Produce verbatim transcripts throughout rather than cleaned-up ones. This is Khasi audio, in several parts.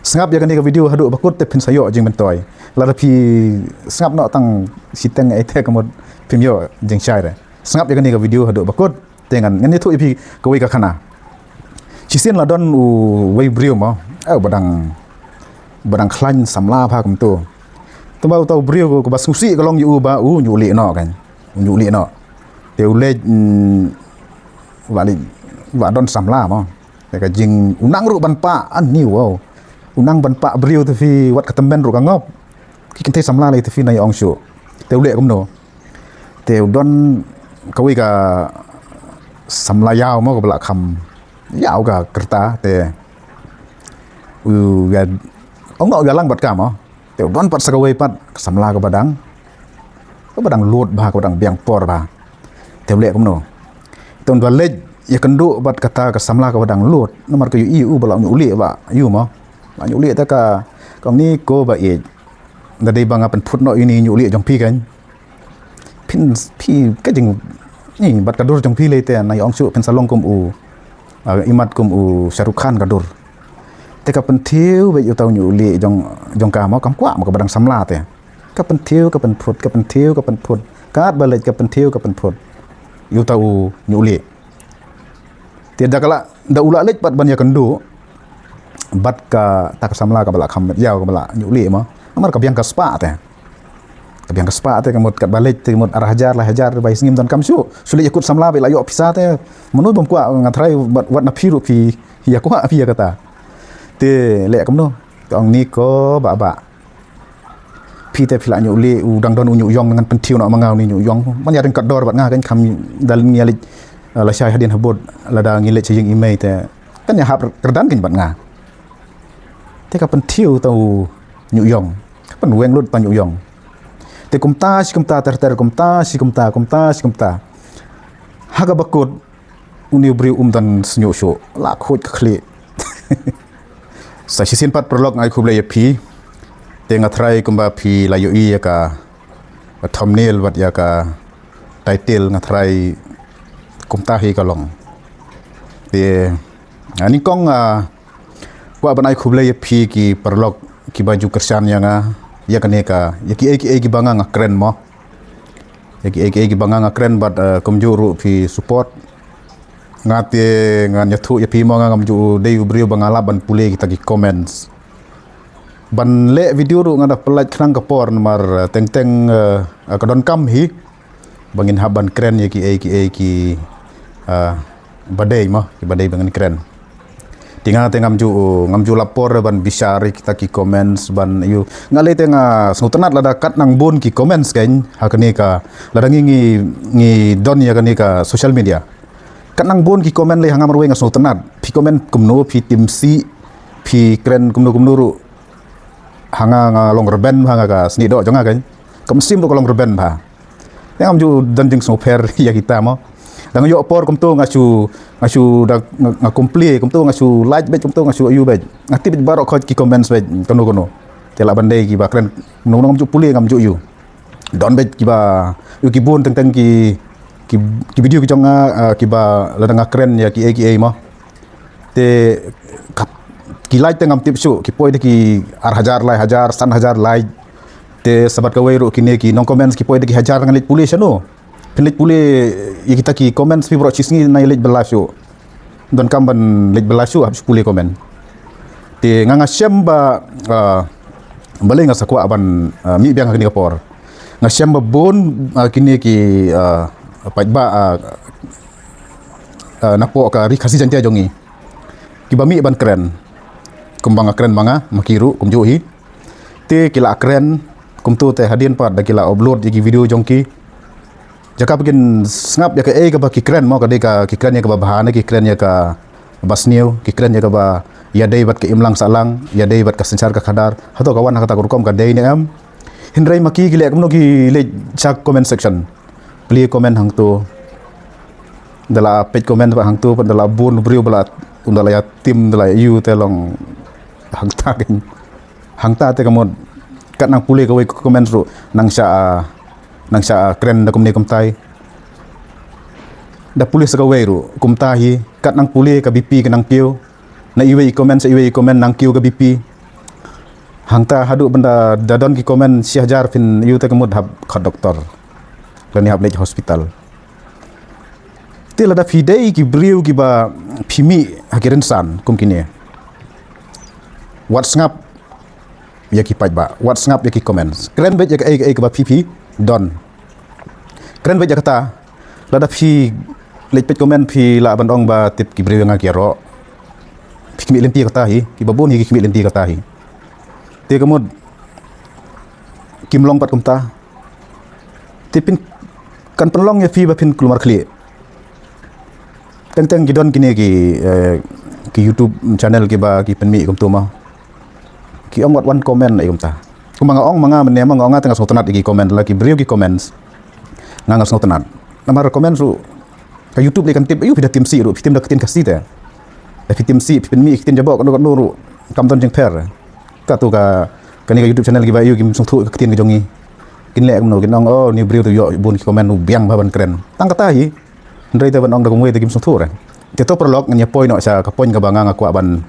Sngap ïa kane ka video haduh bakut te phin sa ïoh jingmyntoi. Lada phi sngap noh tang shiteng eh te ka mut phim ïoh jingshai re. Sngap ïa kane ka video haduh bakut te ngan, ngan ïathuh ïa phi kawei ka khana. Shisien la don uwei u briew mo, eh, ba dang, ba dang khlaiñ samla bha kumto. Te ba uta u briew kaba sngewsih ka long ïa u ba u ñiuh lieh noh kan. U ñiuh lieh noh. Te u leit, mm, ba leit, ba don samla mo. Te ka jing u nang ruh ban pah, ani wow. U nang ban pah briew te phi wat ka tymmen ruh ka ngop. Ki kynthei samla lei te phi na ïa ong shuh. Te u leh kumno. Te u don kawei ka samla ïaw mo kaba la kham ïaw ka kyrta te u ïa ong noh u ïalang bad ka mo. Te u don pat sa kawei pat ka samla kaba dang, kaba dang lut bha, kaba dang biang por bha. Te u leh kumno. Te un ba leit ïakynduh bad kata ka samla kaba dang lut. Namar ka ïohi u ba la ñiuh lieh ba ïa u mo. Ba ñiuh lieh te ka, ka ong ni ko ba ïeit. Da dei ba nga pynphut noh ïa uni ñiuh lieh jong phi kan. Phin, phi ka jing, ni bad ka dur jong phi lei te na ïa ong shuh phin sa long kum u, ah, imat kum u Shah Rukh Khan ka dur. Te ka pynthiew beit ïa uta u ñiuh lieh jong, jong ka mo kam kwah mo kaba dang samla te. Ka pynthiew, ka pynphut, ka pynthiew, ka pynphut. Katba leit ka pynthiew, ka pynphut. Ïa uta u ñiuh lieh. Te da ka la, da u la leit pat ban ïakynduh bad kata ka samla kaba la kham met ïaw kaba la ñiuh lieh mo. Namar ka biang ka spah te. Ka biang ka spah te ka mut katba leit te ka mut ar hajar lai hajar ba ïa sngim donkam shuh. Shu leit ïakut samla ba la ïoh pisa te. Mano bym kwah nga tharai wat, wat na phi ruh phi ïa kwah phi ïa kata. Te leh kumno. Ka ong ni ko ba ba. Phi te phi la ñiuh lieh, u dang don u ñiuh ïong ngan pynthiew noh ma nga uni ñiuh ïong. Man ïa ryngkat dor bad nga kan kham da lyngngi ïa leit, eh, lashai hadien habud lada ngi leit sha ïing i mei te. Kan ïa hap kyrdan kan bad nga. Te ka pynthiew uta u ñiuh ïong. Ka pynweng lut uta u ñiuh ïong. Te kumta shi kumta ter ter kumta shi kumta kumta shi kumta. Ha kaba kut uni u briew um don shñiuh shuh, la khuid ka khlieh. Sa shisien pat paralok nga ai khublei ïa phi. Te nga tharai kumba phi la ïohi ïa ka, ka thumbnail bad ïa ka title nga tharai kumta hi ka long. Te, ah, nyngkong, ah, kwah ban ai khublei ïa phi ki paralok kiba ju kyrshan ïa nga ïa kane ka, ïa kiei kiei kiba nga nga kren mo. Ïa kiei kiei kiba nga nga kren bad, eh, kumjuh ruh phi support. Nga te ngan ïathuh ïa phi mo nga ngam ju dei u briew ba nga lap ban pule kita ki comments. Ban leh video ruh nga da pynlait khnang ka por namar, eh, teng teng, eh, ka donkam hi. Ba ngin hap ban kren ïa kiei kiei ki, ah, ba dei mo, kiba dei ba ngin kren. Te nga te ngam ju, ngam ju lap por ban bishar ïa kita ki comments ban ïoh. Nga lei te nga sngewtynnat lada kat nang bun ki comments kan ha kane ka, lada ngi, ngi, ngi don ïa kane ka social media. Kat nang bun ki comment lei ha nga marwei nga sngewtynnat. Phi comment kumno, phi tim sih, phi kren kumno kumno ruh. Ha nga nga long rben bha ha nga ka snieh doh jong nga kan. Ka mynsiem ruh ka long rben bha. Te ngam ju don jingsngewpher ïa kita mo. Da nga ïoh por kumto nga shu, nga shu da nga, nga kumne kumto nga shu like beit kumto nga shu ïoh beit. Nga tip beit baroh khoit ki comments beit kano kano. Te lah ban dei kiba kren. Nong nong ngam ju pule ngam ju ïoh. Don beit kiba ïoh ki bun teng teng ki, ki, ki video ki jong nga, ah, kiba lada nga kren ïa kiei kiei mo. Te ka, ki like te ngam tip shuh, ki poi te ki ar hajar, lai hajar, san hajar like. Te sabat kawei ruh kine ki nong comments ki poi te ki hajar ngan leit pule shano. Phin leit pule ïa kita ki comments phi baroh shisngi na ïa leit ba live shuh. Donkam ban leit ba live shuh hap shu pule comment. Te nga nga shem ba, ah, balei nga sa kwah ban, ah, mih biang ha kane ka por. Nga shem ba bun, ah, kine ki, ah, paidbah, ah, ah, napoh ka Ri Khasi Jaiñtia jong ngi. Kiba mih ban kren. Kumba nga kren ma nga, ma ki ruh, kumjuh hi. Te ki la kren, kumto te hadien pat da ki la upload ïa ki video jong ki. Jaka ba kin sngap ïa kaei kaba ki kren mo, ka dei ka ki kren ïa kaba bha ne ki kren ïa kaba sniew, ki kren ïa kaba ïadei bad ka imlang sahlang, ïadei bad ka synshar ka khadar. Hato ka wan ha kata ka rukom ka dei ne em. Hynrei ma ki ki leh kumno, ki leit sha comment section. Plie comment hangto. Da la peit comment ba hangto, da la bun briew ba la, da la ïa tim, da la ïa ïoh te long hangta kan. Hangta te ka mut kat nang pule kawei ka comment ruh nang shah, ah, nang shah, ah, kren da kumne kumtai. Da pule sa kawei ruh kumta hi, kat nang pule ka B P ka nang kiew. Na iwei i comment, sa iwei i comment nang kiew ka B P. Hangta haduh ban da don ki comment shi hajar phin ïoh te ka mut hap khot doktor lane hap leit hospital. Te lada phi dei ki briew kiba phi mih ha ki rynsan kum kine, wat sngap ïa ki paidbah, wat sngap ïa ki comments. Kren beit ïa kaei kaei kaba phi phi don. Kren beit ïa kata, lada phi leit peit comment phi lah ban ong ba tip ki briew ïa nga ki ïaroh. Phi khmih lynti kata hi, kiba bun hi ki khmih lynti kata hi. Te ka mut kim long pat kumta. Te phin, kan pynlong ïa phi ba phin kulmar khlieh. Teng teng ki don kine ki, eh, ki YouTube channel kiba ki pynmih kumta ma. Ki ong wat wan comment ïa kumta. Kumba nga ong ma nga mynne ma nga ong nga te nga sngewtynnat ïa ki comment, la ki briew ki comments. Nga nga sngewtynnat. Namar comment ruh ka YouTube lei kan tip, aiu phi da tim sih ruh, phi tim da ktien Khasi te. Da phi tim sih, phi pynmih ktien jabok, kano kano ruh kam don jingpher. Katu ka, kane ka YouTube channel kiba aiu kim sngewthuh ka ktien ka jong ngi. Kin leh kumno, kin ong, oh, ni briew tu ïoh bun ki comment, u biang bha ban kren. Tang kata hi. Hynrei te ban ong da kumwei te kim sngewthuh re. Te to paralok ngan ïa poi noh sha ka point kaba nga nga kwah ban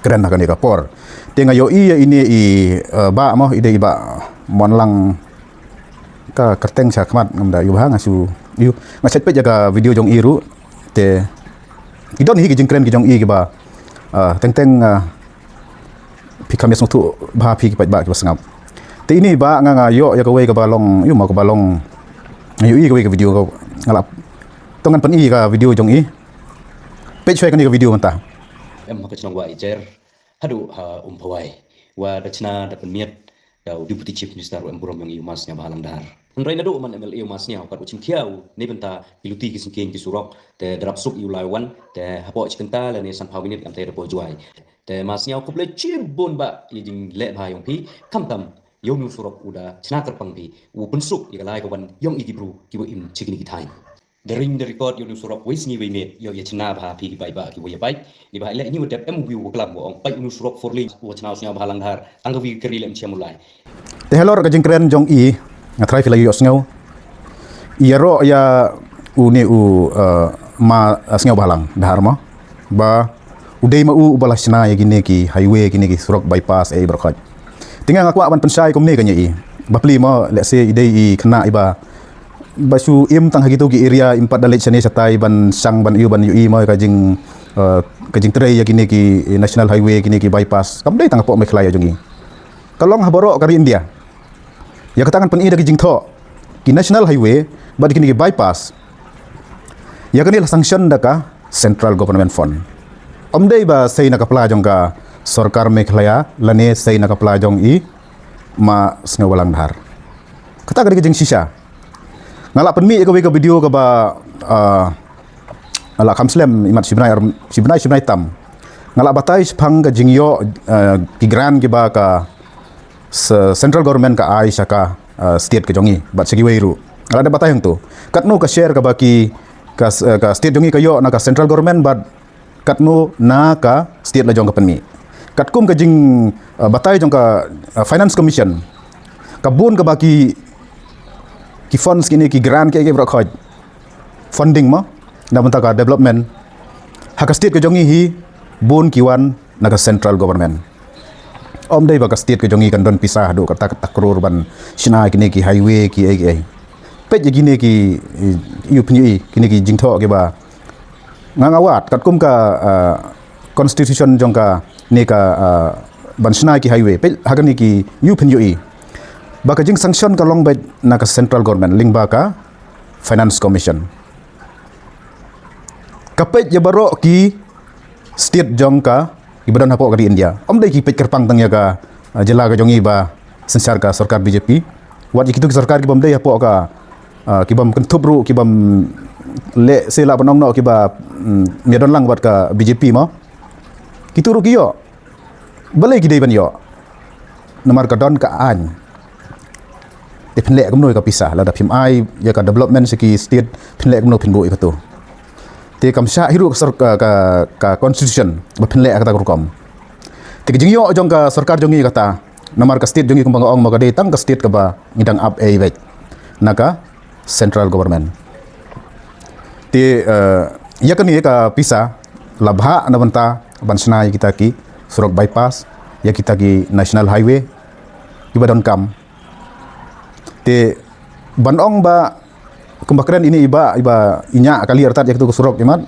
kren ha kane ka por. Te nga ïohi ïa ine i, eh, bah mo, i dei i bah Monlang, ka kyrteng sha khmat ngam da ïohi bha, nga shu ïohi, nga check peit ïa ka video jong i ruh. Te ki don hi ki jingkren ki jong i kiba, eh, teng teng, eh, phi kham ïa sngewthuh bha phi ki paidbah kiba sngap. Te ine i bah nga nga ïoh ïa kawei kaba long, ïoh ma kaba long, nga ïohi ïa kawei ka video ka, nga la, to ngan pyni ïa ka video jong i. Peit shwa ïa kane ka video mynta. Em ha ka shnong Wah Ijer, haduh ha Umphawai, wa da chna da pynmiat da u Deputy Chief Minister u em burom jong i u Ma Sniawbhalang Dhar. Hynrei naduh u man M L A u Ma Sniaw, pat u chimkhia u na bynta ki luti ki syngkien ki surok, te da rap suk ïa u lai wan, te hapoh shi kynta lane sanphew minit kam te da poi Jowai. Te Ma Sniaw khublei shibun bah ïa jingleh bha jong phi, khamtam ïa une u surok u da chna kyrpang phi, u pynsuk ïa ka lai ka wan jong i ki bru kiba im sha kine ki thaiñ. Da ring da record ïa une u surok wei sngi wei miet, ïoh ïa chna bha phi ki paidbah kiba ïa peit. Ni bah leh ni u dep em u view u klam u ong peit une u surok four lane u chna u Sniawbhalang Dhar, tang ka wi ka ri lem chiam u lai. Te halor ka jingkren jong i, nga tharai phi la ïohsngew. Ïaroh ïa une u, eh, Ma, eh, Sniawbhalang Dhar mo, ba u dei ma u uba la shna ïa kine ki highway, kine ki surok bypass, eh, baroh khoit. Te nga nga kwah ban pynshai kumne kane i. Bapli mo, let's say i dei i khynnah iba, ba shu im tang ha kitu ki area, im pat da leit shane shatai ban shang ban ïoh ban ïohi mo ka jing, eh, ka jingtrei ïa kine ki national highway, kine ki bypass. Kam dei tang hapoh Meghalaya jong i. Ka long ha baroh ka ri India. Ïa kata ngan pyni da ki jingthoh ki national highway bad kine ki bypass. Ïa kane la sanction da ka central government fund. Ym dei ba sei na ka pla jong ka sorkar Meghalaya lane sei na ka pla jong i Ma Sniawbhalang Dhar. Kata ka dei ka jingshisha. Nga la pynmih ïa kawei ka video kaba, ah, la kham slem imat shi bnai ar-, shi bnai, shi bnai tam. Nga la batai shaphang ka jingïoh, ah, ki grant kiba ka s-, central government ka ai sha ka, ah, state ka jong i bad sha kiwei ruh. Nga la dep batai hangto. Katno ka share kaba ki ka s-, ah, ka state jong i ka ïoh na ka central government bad katno na ka state la jong ka pynmih. Katkum ka jing, ah, batai jong ka, ah, Finance Commission, ka bun kaba ki, ki funds kine ki grant ki, ki baroh khoit funding mo, na bynta ka development ha ka state ka jong i hi, bun ki wan na ka central government. Ym dei ba ka state ka jong i kan don pisa haduh kata kata klur ban shna kine ki highway ki ei ki ei. Peit ïa kine ki, ïa pynïohi kine ki jingthoh kiba nga nga wad katkum ka, ah, constitution jong kane ka, ah, ban shna ki highway. Peit ha kane ki ïa pynïohi ba ka jingsanction ka long beit na ka central government lyngba ka Finance Commission. Ka peit ïa baroh ki state jong ka, kiba don hapoh ka ri India. Ym dei ki peit kyrpang tang ïa ka, ah, jylla ka jong i ba synshar ka sorkar B J P. Wat ïa kitu ki sorkar kiba ym dei hapoh ka, ah, kibym kynthup ruh, kibym leh seh lah ban ong noh kiba, mm, ym ïadon lang bad ka B J P mo. Kitu ruh ki ïoh. Balei ki dei ban ïoh? Namar ka don ka aiñ. Te phin leh kumno ïa ka pisa, lada phim ai ïa ka development sha ki state, phin leh kumno phin buh ïa katu. Te kam shah hi ruh ka sor-, ka, ka, ka constitution ba phin leh kata ka rukom. Te ka jingïoh jong ka sorkar jong i kata, namar ka state jong i kumba nga ong ma ka dei tang ka state kaba ngi dang ap ei beit na ka central government. Te, eh, ïa kane ka pisa la bhah na bynta ban shna ïa kita ki surok bypass, ïa kita ki national highway, kiba donkam. Te ban ong ba kumba kren ine i bah iba i ñiah kali artat ïa katu ka surok imat,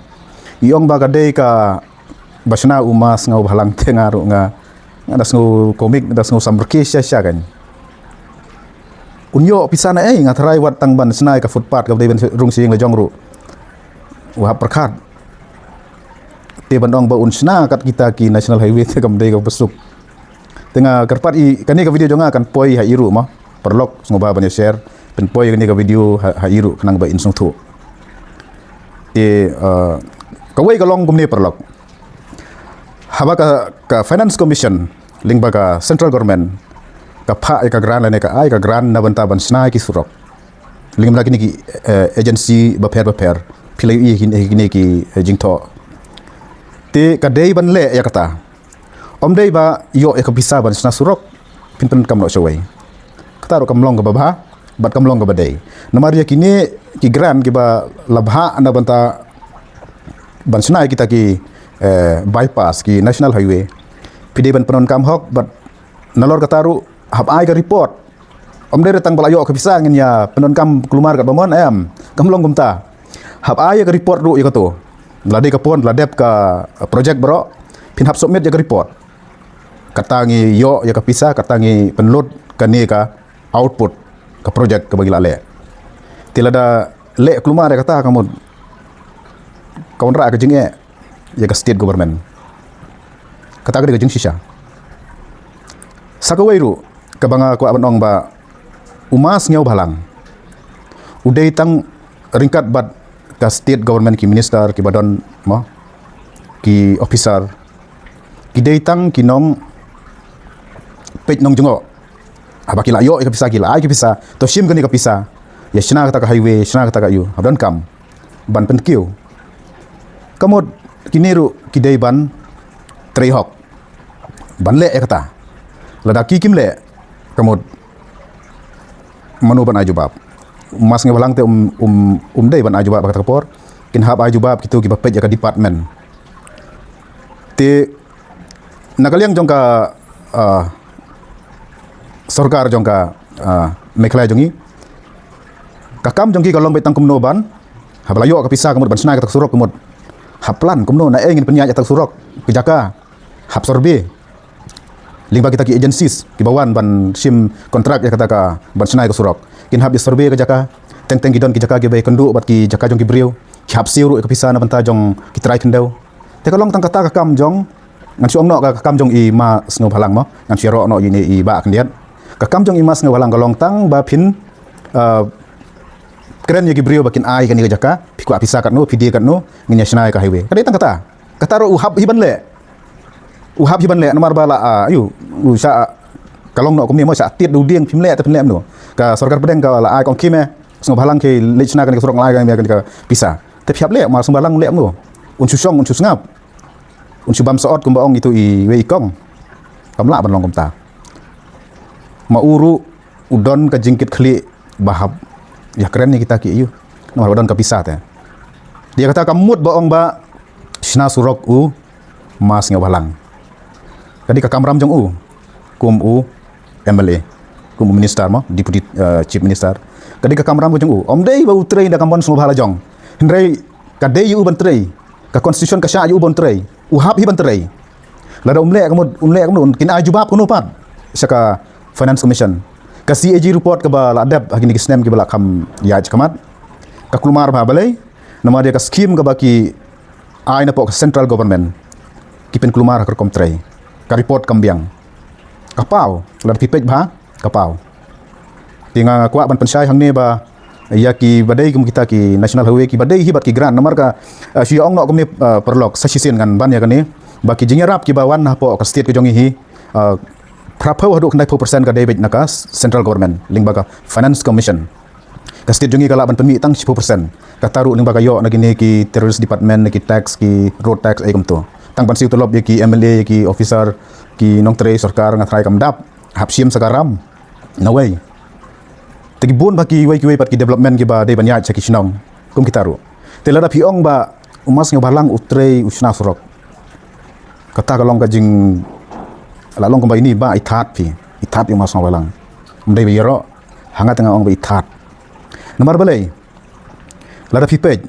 i ong ba ka dei kaba shna u Ma Sngewbhalang, te nga ruh nga, nga da sngew komik, da sngew samrkhie shisha kan. Un ïoh pisa naei, nga tharai wat tang ban shna ïa ka footpath kaba dei ban rung sha ïing la jong ruh, u hap pyrkhat. Te ban ong ba un shna kat kita ki national highway, te kam dei kaba suk. Te nga kyrpad i, kane ka video jong nga kan poi ha i ruh mo, paralok, sngewbha ban ïa share, pynpoi kane ka video ha, ha i ruh khnang ba in sngewthuh. Te, uh, kawei ka long kumne paralok. Haba ka, ka Finance Commission lyngba ka Central Government ka phah ïa ka grant lane ka ai ka grant na bynta ban shna ïa ki surok, lyngba kine ki, eh, agency bapher bapher, phi la ïohi kine, kine ki, eh, jingthoh. Te ka dei ban leh ïa kata. Ym dei ba ïoh ïa ka pisa ban shna surok, phin pyndonkam noh shawei. Kata ruh kam long kaba bha bad kam long kaba dei. Namar ïa kine ki grant kiba la phah na bynta ban shna ïa kita ki, eh, bypass, ki national highway, phi dei ban pyndonkam hok, bad nalor kata ruh hap ai ka report. Ym dei re tang ba la ïoh ka pisa ngin ïa pyndonkam kulmar katba mon, em, kam long kumta. Hap ai ïa ka report ruh ïa kato. La dei ka pon, la dep ka project baroh, phin hap submit ïa ka report. Kata ngi ïoh ïa ka pisa, kata ngi pynlut kane ka output ka project kaba ngi la leh. Te lada leh kulmar ïa kata, ka mut ka wanrah ka jingeh ïa ka state government. Kata ka dei ka jingshisha. Sa kawei ruh kaba nga kwah ban ong ba u Ma Sngewbhalang u dei tang ryngkat bad ka state government, ki minister kiba don mo, ki officer, ki dei tang ki nongpeit nongjngoh. Haba ki la ïoh ïa ka pisa, ki la ai ka pisa, to shim kane ka pisa ïa shna kata ka highway, shna kata ka ïu, hap donkam ban pynkiew. Ka mut kine ruh ki dei ban trei hok, ban leh ïa kata. Lada ki kim leh, ka mut mano ban ai jubab? U Ma Sngewbhalang te um, um, um dei ban ai jubab ha kata ka por. Kin hap ai jubab kito kiba peit ïa ka department. Te na ka liang jong ka, ah, sorkar jong ka, ah, Meghalaya jong ngi, ka kam jong ki ka long beit tang kumno ban, haba la ïoh ka pisa, ka mut ban shna kata ka surok, ka mut hap plan kumno, naei ngin pynïaid ïa kata ka surok, ka jaka, hap survey. Lyngba kita ki agencies kiba wan ban shim contract ïa kata ka ban shna ïa ka surok, kin hap ïa survey ka jaka. Teng teng ki don ki jaka kiba ïakynduh bad ki jaka jong ki briew, ki hap siew ruh ïa ka pisa na bynta jong ki trai khyndew. Te ka long tang kata ka kam jong, ngan shu ong noh ka, ka kam jong i Ma Sngewbhalang mo, ngan shu ïaroh noh ïa ine i bah khyndiat. Ka kam jong i Ma Sngewbhalang ka long tang ba phin, uh, kren ïa ki briew ba kin ai kane ka jaka, phi kwah pisa katno, phi die katno, ngin ïa shna ïa ka highway. Ka dei tang kata. Kata ruh u hap hi ban leh. U hap hi ban leh namar ba la, ah, ïu, u shah, ka long noh kumne mo, shah tied da u dieng, phim leh te phin leh kumno? Ka sorkar pdeng ka la ai kong khim eh, Sngewbhalang khie leit shna kane ka surok, nga la ai kane ka pisa. Te phi hap leh, ma Sngewbhalang leh kumno? Un shu shong, un shu sngap, un shu bam sot kumba ong itu iwei i kong. Kam lah ban long kumta. Ma u ruh u don ka jingkitkhlieh ba hap ïakren ïa kita ki ïu, namar ba don ka pisa te. Te ïa kata ka mut ba ong ba shna surok u Ma Sngewbhalang, ka dei ka kamram jong u kum u M L A, kum u minister mo, deputy, eh, chief minister. Ka dei ka kamram ka jong u. Ym dei ba u trei da ka mon sngewbha la jong. Hynrei ka dei ïa u ban trei. Ka constitution ka shah ïa u ban trei. U hap hi ban trei. Lada um leh, ka mut um leh, ka mut kin ai jubab kumno pat sha ka Finance Commission? Ka C A G report kaba la dep ha kine ki snem kiba la kham ïaid shakhmat, ka kulmar bha balei? Namar ïa ka scheme kaba ki ai napoh ka central government, ki pynkulmar ha ka rukom trei. Ka report kam biang. Ka paw, lada phi peit bha, ka paw. Te nga kwah ban pynshai hangne ba ïa kiba dei kum kita ki national highway kiba dei hi bad ki grant, namar ka, eh, shu ïa ong noh kumne, eh, paralok, sa shisien ngan ban ïa kane, ba ki jingïarap kiba wan hapoh ka state ka jong ngi hi, eh, phra phew haduh khyndai phew percent ka dei beit na ka central government lyngba ka Finance Commission. Ka state jong ngi ka lah ban pynmih tang shiphew percent. Kata ruh lyngba ka ïoh na kine ki terrorist department, na ki tax, ki road tax, ei kumto. Tang ban siew tulop ïa ki M L A, ïa ki officer, ki nongtrei sorkar, nga tharai kam dap. Hap shim sa ka ram. Nawei. Te ki bun bha kiwei kiwei pat ki development kiba dei ban ïaid sha ki shnong kum kita ruh. Te lada phi ong ba u Ma Sngewbhalang u trei u shna surok, kata ka long ka jing, la long kumba ine i bah i thad phi. I thad ïa u Mass Sngewbhalang. Ym dei ba ïaroh. Hangne te nga ong ba i thad. Namar balei? Lada phi peit,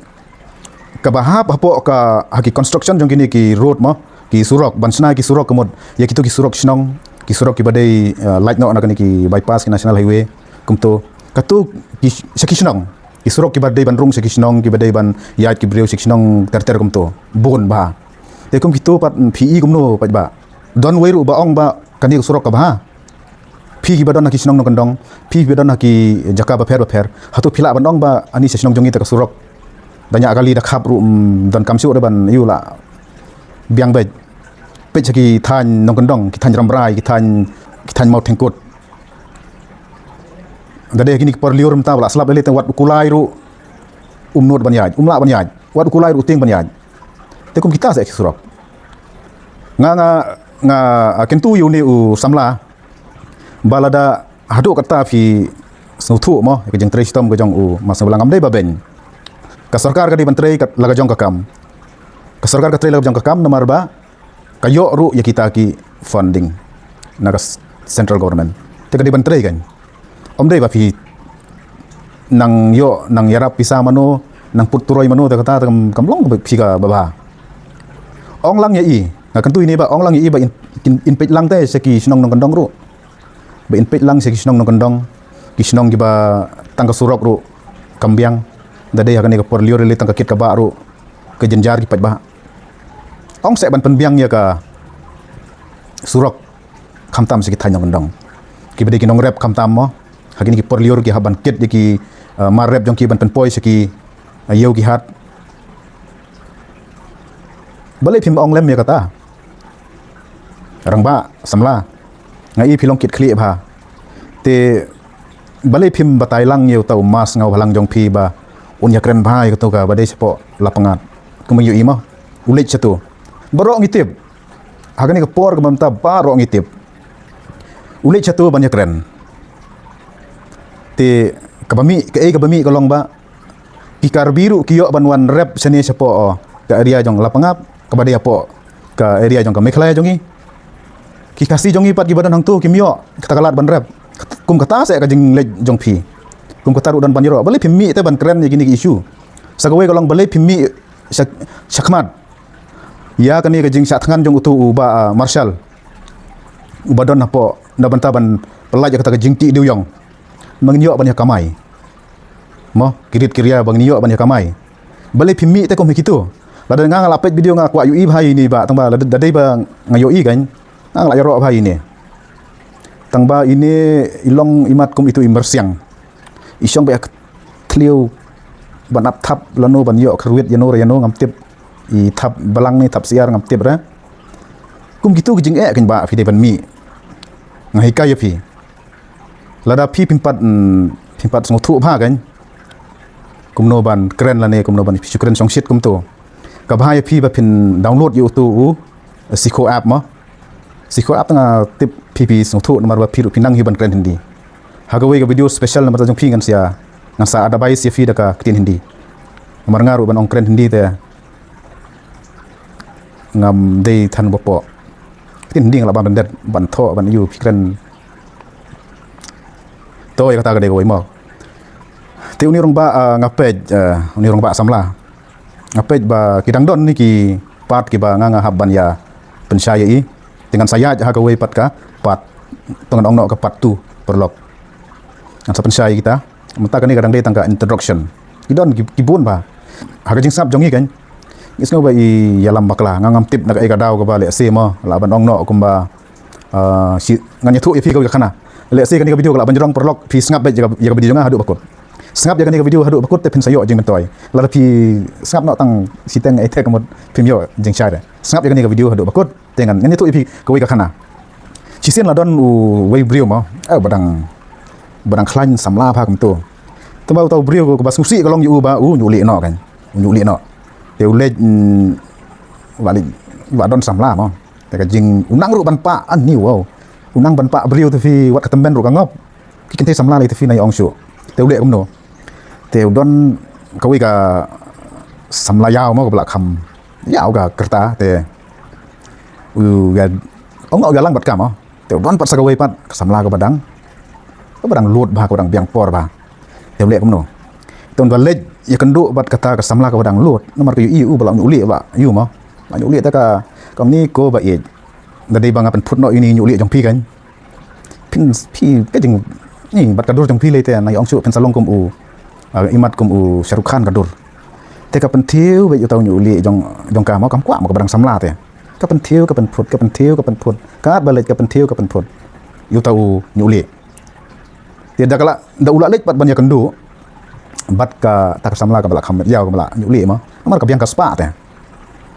kaba hap hapoh ka, ha ki construction jong kine ki road mo, ki surok, ban shna ki surok ka mut, ïa kito ki surok shnong, ki surok kiba dei, eh, lait noh na kane ki bypass, ki national highway, kumto. Kato ki, sha ki shnong, ki surok kiba dei ban rung sha ki shnong, kiba dei ban ïaid ki briew sha ki shnong ter ter kumto. Bun bha. Te kum kito pat, mm, phi i kumno pat ba. Don wei ruh ba ong ba kane ka surok ka bha. Phi kiba don ha ki shnong nongkyndong, phi kiba don ha ki jaka bapher bapher, hato phi lah ban ong ba ani sha shnong jong ngi te ka surok da ñiah kali da khap ruh, mm, donkam shuh re ban ïoh lah biang beit. Peit sha ki thaiñ nongkyndong, ki thaiñ Rambrai, ki thaiñ, ki thaiñ Mawthengkut. Da dei ha kine ki por lyiur mynta ba lah slap lei lei te wat u kulai ruh um nud ban ïaid, um lah ban ïaid, wat u kulai ruh u tieng ban ïaid. Te kum kita seh ki surok. Nga, nga, nga, ah, kyntu ïa une u samla ba lada haduh katta phi sngewthuh mo, ïa ka jingtrei shitom ka jong u Mass Sngewbhalang, ngam dei ba beiñ. Ka sorkar ka dei ban trei kat la ka jong ka kam. Ka sorkar ka trei la ka jong ka kam namar ba ka ïoh ruh ïa kita ki funding na ka s-, central government. Te ka dei ban trei kan. Ym dei ba phi nang ïoh, nang ïarap pisa mano, nang put turoi mano, te kata te kam, kam long ba phi kaba bha. Ong lang ïa i, nga kyntu ine ba, ong lang ïa i ba in, in, in peit lang te sha ki shnong nongkyndong ruh. Ba in peit lang sha ki shnong nongkyndong, ki shnong kiba tang ka surok ruh kam biang. Da dei ha kane ka por lyiur lei lei tang ka kit ka bah ruh ka jynjar ki paidbah. Ong seh ban pynbiang ïa ka surok khamtam sha ki thaiñ nongkyndong. Kiba dei ki nongrep khamtam mo. Ha kine ki por lyiur ki hap ban kit ïa ki, eh, mar rep jong ki ban pynpoi sha ki, eh, ïew ki hat. Balei phim ong lem ïa kata? Rangbah samla, nga i phi long kit khlieh bha. Te balei phim batai lang ïa uta u Mass Sngewbhalang jong phi ba un ïakren bha ïa kato kaba dei shapoh Lapangad. Kumba ngi ïohi mo, u leit shato. Baroh ngi tip. Ha kane ka por kaba mynta baroh ngi tip. U leit shato ban ïakren. Te kaba mih, kaei kaba mih ka long ba ki Karbi ruh ki ïoh ban wan rep shane shapoh, oh, ka area jong Lapangad, kaba dei hapoh ka area jong ka Meghalaya jong ngi. Ki Khasi jong ngi pat kiba don hangto kim ïoh kata ka lad ban rep. Kum kata seh ka jingleit jong phi. Kum kata ruh don ban ïaroh. Balei phim mih te ban kren ïa kine ki issue? Sa kawei ka long balei phim mih sha, shakhmat ïa kane ka jingshah thngan jong uto u Bah, ah, Marshal, uba don hapoh na bynta ban pyllait ïa kata ka jingtih dewiong. Ba ngin ïoh ban ïa kamai. Mo, ki rit ki ria ba ngin ïoh ban ïa kamai. Balei phim mih te kum ha kito? Lada nga nga la peit video nga kwah ïohi bha ïa ine bah, tang ba lada, da dei ba nga ïohi kan, nga nga la ïaroh bha ïa ine. Tang ba ine i long imat kum itu i myrsiang. I shong ba ïa thliew ban ap thap lano ban ïoh kyrwit ïano re ïano ngam tip. I thap balang ne thap syiar ngam tip re. Kum kito ki jingeh kan bah phi dei ban mih. Nga hikai ïa phi. Lada phi phim pat, mm, phim pat sngewthuh bha kan. Kumno ban kren lane kumno ban phi shu kren shongshit kumto. Ka bha ïa phi ba phin download ïa uto u Sikho app mo. Sikho app te nga tip phi phi sngewthuh namar ba phi ruh phi nang hi ban kren Hindi. Ha kawei ka video special namar ta jong phi ngan sa, ngan sa advice ïa phi da ka ktien Hindi. Namar nga ruh ban ong kren Hindi te ngam dei than ba poh. Ktien Hindi nga lah ban ryndet ban thoh ban ïoh phi kren. To ïa kata ka dei kawei mo. Te une rangbah, ah, nga peit, ah, une rangbah samla. Nga peit ba ki dang don ne ki part kiba nga nga hap ban ïa pynshai ïa i. Te ngan sa ïaid ha kawei pat ka part. To ngan ong noh ka part two paralok. Ngan sa pynshai ïa kita. Mynta kane ka dang dei tang ka introduction. Ki don ki, ki bun bha. Ha ka jingsngap jong ngi kan. Ngi sngew ba i ïalam bakla. Nga ngam tip na kaei ka daw kaba lehse mo. Lah ban ong noh kumba, ah, shi, ngan ïathuh ïa phi kawei ka khana. Lehse kane ka video ka lah ban jrong paralok phi sngap beit ïa ka, ïa ka video jong nga haduh ba kut. Sngap ïa kane ka video haduh ba kut te phin sa ïoh jingmyntoi. Lada phi sngap noh tang shiteng eh te ka mut phim ïoh jingshai re. Sngap ïa kane ka video haduh ba kut. Te ngan, ngan ïathuh ïa phi kawei ka khana. Shisien la don uwei u briew mo, eh, ba dang, ba dang khlaiñ samla bha kumto. Te ba uta u briew kaba sngewsih ka long ïa u ba u ñiuh lieh noh kan. U ñiuh lieh noh. Te u leit, mm, ba leit, ba don samla mo. Te ka jing, u nang ruh ban pah, ani wow. U nang ban pah briew te phi wat ka tymmen ruh ka ngop. Ki kynthei samla lei te phi na ïa ong shuh. Te u leh kumno? Te u don kawei ka samla ïaw mo kaba la kham ïaw ka kyrta te u ïa ong u ïalang bad ka mo. Te u don pat sa kawei pat ka samla kaba dang, kaba dang lut bha, kaba dang biang por bha. Te u leh kumno? Te un ba leit ïakynduh bad kata ka samla kaba dang lut, namar ka ïohi u ba la ñiuh lieh ba ïu mo. La ñiuh lieh te ka, ka ong ni ko ba ïeit, da dei ba nga pynphut noh ïa uni ñiuh lieh jong phi kan. Phin, phi ka jing, ni bad ka dur jong phi lei te, na ong shuh phin sa long kum u, ah, imat kum u Shah Rukh Khan ka dur. Te ka pynthiew beit uta u ñiuh lieh jong, jong ka mo, kam kwah mo kaba dang samla te. Ka pynthiew ka pynphut, ka pynthiew ka pynphut, katba leit ka pynthiew ka pynphut ïa uta u ñiuh lieh. Te da ka la, da u la leit pat ban ïakynduh bad kata ka samla kaba la kham ïaw, kaba la ñiuh lieh mo, namar ka biang ka spah te.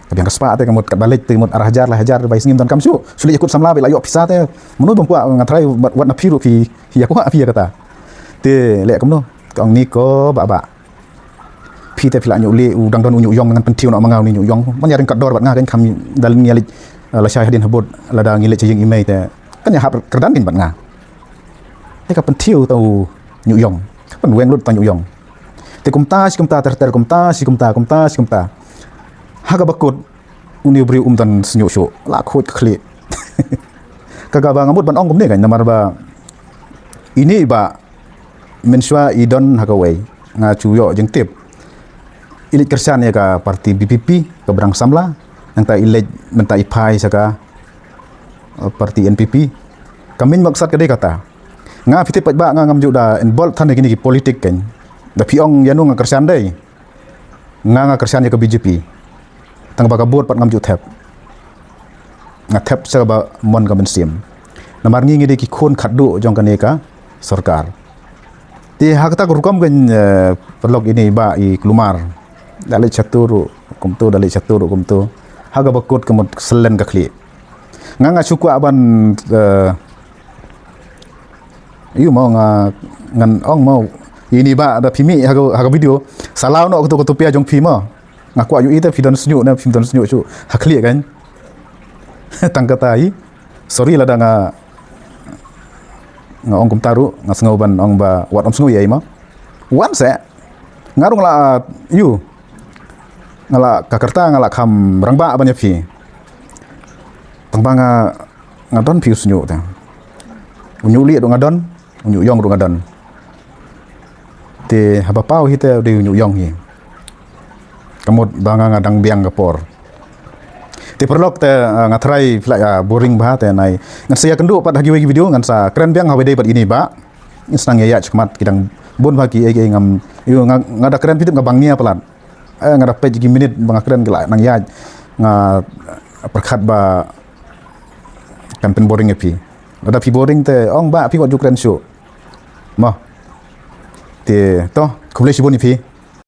Ka biang ka spah te, ka mut katba leit te mut ar hajar, lai hajar, bai sngi ym donkam shuh. Shu leit ïakut samla beit la ïoh pisa te. Mano bym kwah, nga tharai wat, wat na phi ruh phi ïa kwah phi ïa kata. Te leh kumno? Ka ong ni ko ba, ba phi te phi la ñiuh lieh, u dang don u ñiuh ïong, ngan pynthiew noh ma nga uni ñiuh ïong. Man ïa ring kat dor bad nga kan, kham da lei ngi leit, eh, lashai hadien habud, lada ngi leit sha ïing i mei te kan ïahap kyrdan kan bad nga. Te ka pynthiew uta u ñiuh ïong, ka pynweng lut uta u ñiuh ïong. Te kumta shi kumta ter ter, kumta shi kumta, kumta shi kumta. Ha kaba kut, uni u briew um don shñiuh shuh, la khuid ka khlieh. Ka, kaba nga mut ban ong kumne kan, namar ba ine i bah mynshuwa i don ha kawei, nga shu ïoh jingtip. I leit kyrshan ïa ka party V P P, kaba dang samla, nangta i leit mynta i phai sha ka, eh, party N P P. Ka main maksad ka dei kata. Nga, phi tip paidbah, nga ngam ju da involve than ha kine ki politik kan. Da phi ong ïano nga kyrshan dei, nga, nga kyrshan ïa ka B J P. Tang ba ka vote pat ngam ju thep. Nga thep sha kaba mon ka mynsiem. Namar ngi ngi dei ki khun khatduh jong kane ka sorkar. Te ha kata ka rukom kan, eh, paralok, ine i bah i kulmar. Da leit shato ruh kumto, da leit shato ruh kumto. Ha kaba kut ka mut syllen ka khlieh. Nga, nga shu kwah ban, eh, ïu mo, nga, ngan ong mo, ine i bah, da phi mih ha ka, ha ka video, sa law noh kato ka tupia jong phi mo. Nga kwah ïohi te phi don shñiuh ne phim don shñiuh shuh ha khlieh kan. Tang kata hi. Sorry lada nga, nga ong kumta ruh, nga sngew ban ong ba wat ym sngew ïa i mo. Wan seh. Nga ruh nga la, ïu, nga la, ka kyrta nga la kham rangbah ban ïa phi. Tang ba nga, nga don phi u shñiuh te. U ñiuh lieh ruh nga don, u ñiuh ïong ruh nga don. Te haba paw hi te u dei u ñiuh ïong hi. Ka mut ba nga, nga dang biang ka por. Te paralok te, ah, nga tharai phi la, ah, boring bha te nai. Ngan sa ïakynduh pat ha kiwei ki video, ngan sa kren biang ha kaba ïadei bad ine i bah. Ngin sa nang ïaid shakhmat, ki dang bun bha kiei kiei, ngam, ïu, nga, nga da kren phi tip nga bang nia palat. Eh, nga da peit ki minit ba nga kren ki la nang ïaid. Nga pyrkhat ba kan pynboring ïa phi. Lada phi boring te ong bah phi wat ju kren shuh. Mo. Te to, khublei shibun ïa phi.